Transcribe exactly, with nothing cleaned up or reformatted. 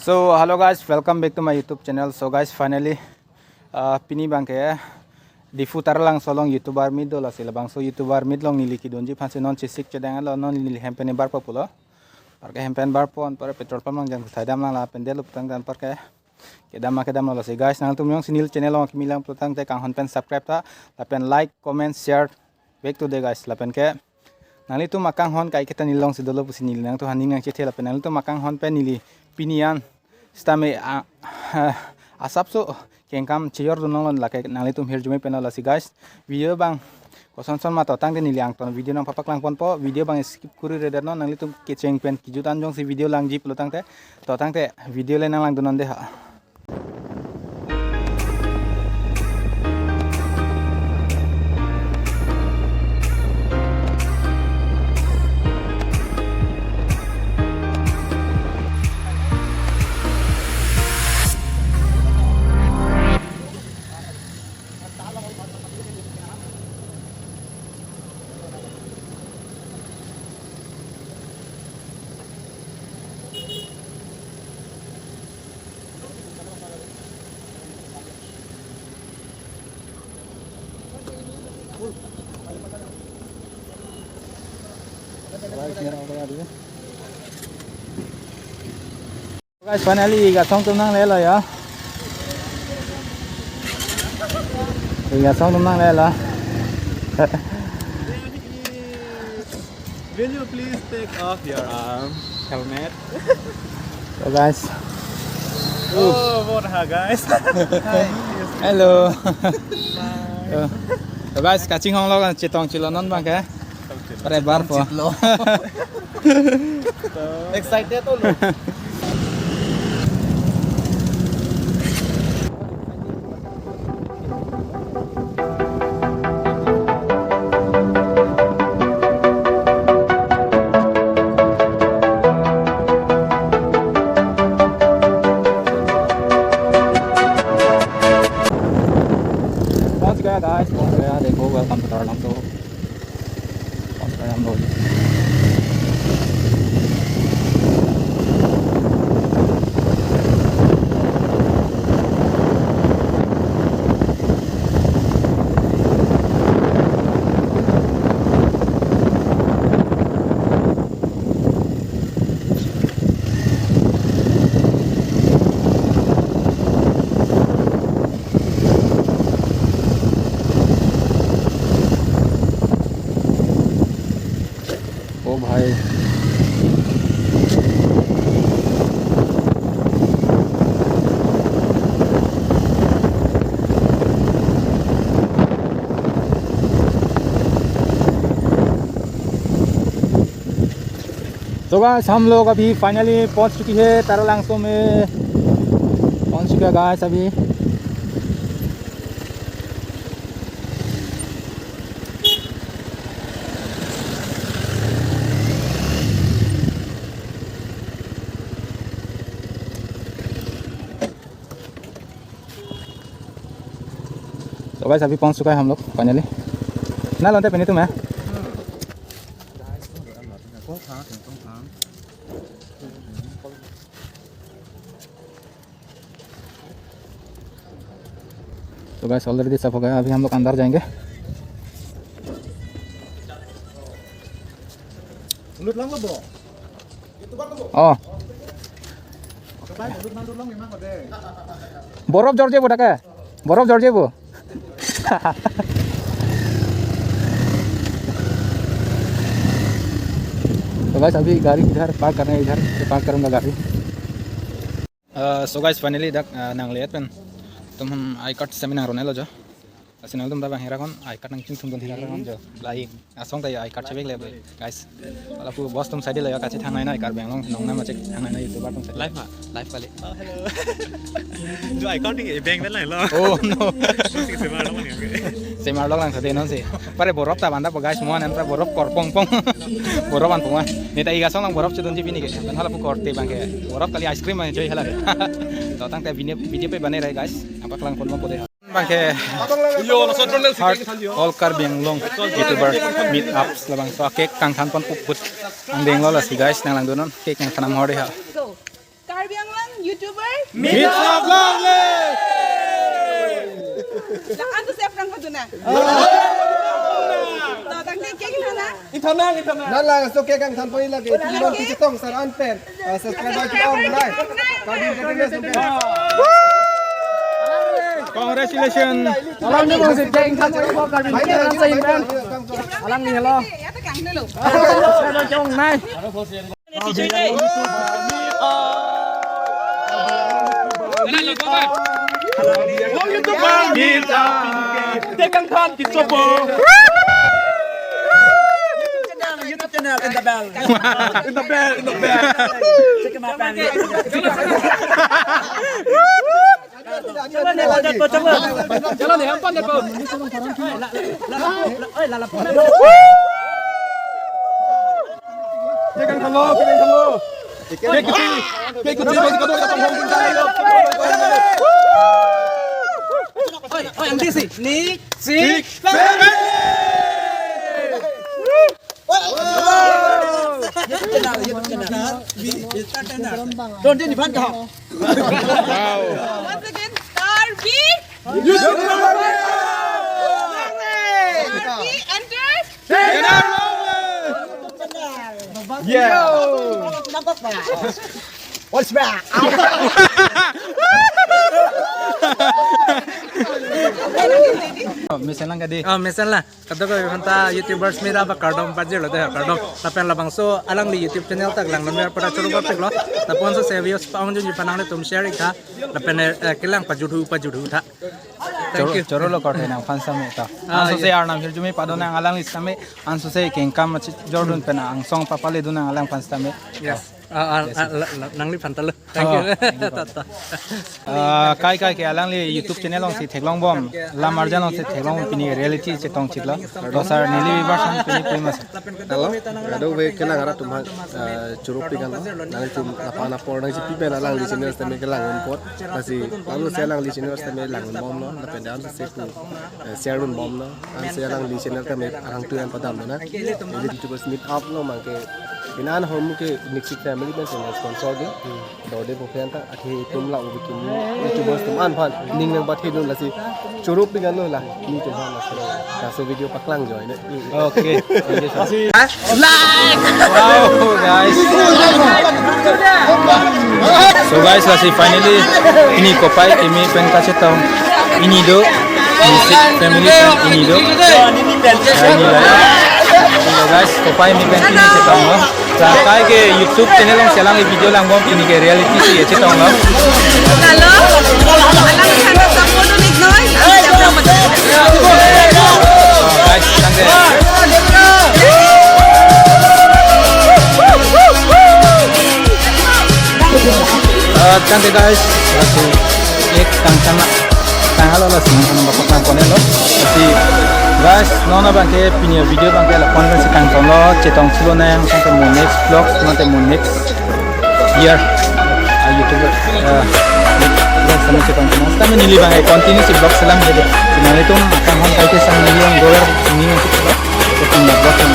So hello guys, welcome back to my YouTube channel. So guys, finally, uh, pini abangke Diphu Taralangso along YouTuber meet do, lasi labangso YouTuber meet along neli kedunji aphansi non chesik chedang lo, non neli hem pen barpo pulo. Anparke hem pen barpo, anparke petrol pump along jangthai damlang, lapen delu putangte anparke kedam ma kedamlo, lasi guys, nangtum jongsi neli channel along kimi lang putangte kanghon pen subscribe tha, lapen like, comment, share back to the guys, lapen ke nanglitum akanghon kaiketa neli alongsi dolo pusi neli nangtum aning nangchethe, lapen nanglitum akanghon pen neli pini an sitame a, asapso kengkam chejor dun longlo, lake nanglitum hirjume pen lo, lasi guys, video abang kosonson ma to tangte neli angton video nangpapaklang ponpo, video abang skip kuri redet non, nanglitum kecheng pen kejut an jongsi video langji pulo tangte, to tangte video le nanglang dun non dei ha. Guys, finally ik asong atum nanglelo ya. Ik asong atum nanglelo. Will you please take off your um, helmet? So guys. Oh, what ha guys? Hello. So, so guys, kachinghon lo kan, chetong chilo non abangke. Pare barpo. Excited lo. पहुंच गया गाइस, पहुंच गया। देखो, welcome to Taralangso. पहुंच गए हम लोग। ओ भाई। तो गाइस, हम लोग अभी फाइनली पहुंच चुकी है तारालांगसो में। पहुंच चुका गाइस अभी। तो गाइस, अभी पहुंच चुका है हम लोग फाइनली। ना लोन ते पहने तुम्हें। तो गाइस, ऑलरेडी सब हो गया, अभी हम लोग अंदर जाएंगे। Oh. Borof jorjebo dak ke? Borof jorjebo. तो गाइस, अभी गाड़ी इधर पार्क करना है, इधर से पार्क करूंगा गाड़ी। Uh, so guys, finally dak, uh, nangli-et pen atum I card seminar ronelo jo. Lasi nangtum ta bang hera kon I card nangchingthum kon hera kon jo. Lai asong ta I card chevek le guys. Hala pu boss atum sadi la ya, kachethangnei nai Karbi Anglong nong na machek thangnei nai YouTuber atum sadi. Live ma, live kali. Oh, hello. Jo I card ni bank pen lai lo. Oh no. Seminar lo ni. Seminar lo lang sadi non si. Pare borof ta banda po guys, mo an pare borof kor pong pong. Borof an pong. Neta ik asong lang borof chedunji pini ke. Pen hala pu korte abangke. Borof kali, ice cream an choi hala. To tangte video, video pe bane rai guys. Apa kelang pon mo pode. Abangke Heart All Karbi Anglong YouTuber meet up labangso cake kangthan pon puput. Angdeng lo lasi guys, nanglang dun non cake kangthan amor dei ha. Karbi Anglong YouTube YouTuber? Meet of Love! Lakan tu siap rang ko tu na. To, tangte cake than na? Ithanang, ithanang. Nanglangso cake kangthanpo lake. Tilo kechetong sar an pen. Ah, subscriber kita ong nai. Kami jadi na sampai. Congratulations. Alangli bang si cake than sa ko kami. Alang ni hello. Ya, ta kang dulu. Subscriber kita ong nai. Tekang than kisopo. YouTube channel, in the bell. In the bell, in the bell. Check my family. Chalo ne, hampan ne po. Tekang thanlo, tekang thanlo. Cake kati, cake kati, bang kado kado hong tingkai lo. Oi, oi, ang disi, ni, si, family. Don't do ni ban ka. Wow. Once again, Star B. Star B enters. Yeah. What's back? Mesen lang kadi. Oh, mesen la. Kadokave aphanta YouTubers mera ba kardom pajirlo de, kardom. Lapen labangso alangli YouTube channel ta langdun mer pada choro ba peklo. Lapuson se viewers pa-ongjunji aphan nanglitum share ik tha. Lapen, eh, kelang pajuthu pajuthu tha. Thank you. Choro, choro lo korte nangphan sitame ta. Ah, anso se, yeah, Arnam hirjume padun nang alangli sitame. Anso se kengkam machi jordun pen angsong papale dun nang alangphan sitame. Yes. Ah, ah, ah, la, la, nangliphan ta lo. Thank you. Oh, thank you. Ta, ta. Ah, kai kai ke alangli YouTube channel along si theklong bom. Lam arjan along si theklong bom, pini reality chetong chiklo. To sir, neli viewers aphan pini pui mas. Hello. Kadokave kelang arat atum aphan, ah, choro pik an lo. Nangtum aphan apor nangchipi pen alangli channel sitame kelang un apot. Lasi, lalu si alangli channel sitame lang un bomlo. Lapen dan si pu, eh, share un bomlo. Ansi alangli channel tame arang tu an padam na. Jadi YouTubers meet up lo mangke. Inan hom ke Nixit family pen channel sponsor di. Dode po pen ta akhe itum la ubi kimi YouTubers atum an aphan ning nangpathedun lasi choro pik an lo la. Ni atum aphan lasi. Laso video paklang join. Okay. Thank you, sir. Like! Wow, guys. So guys, lasi finally pini Kopai kimi pen kachetong. Pini do Nixit family pen pini do. Pini la. So guys, Kopai kimi pen pini chetong lo. Sa kai ke YouTube channel along si alangli video lang bom, pini ke reality si chetong lo. Hello. Alang sana sa puno ni Noy. Ang siyempre ang mata. Guys, tangte. Ah, tangte guys. Lasi cake kangthan na. Tang halo lasi nangphan bapak nangkon lo. Lasi guys, non abangke pini video abangke lapu-an si kangton lo, chetong chilo nang, tangte mo next vlog, tangte mo next year. Ah, YouTuber, ah, next vlog sitame chetong chilo. Sitame neli abangke continue si vlog selam jadi. Nanglitum akam hon kai ke sang neli ang gover sini untuk vlog. Untuk punya vlog yang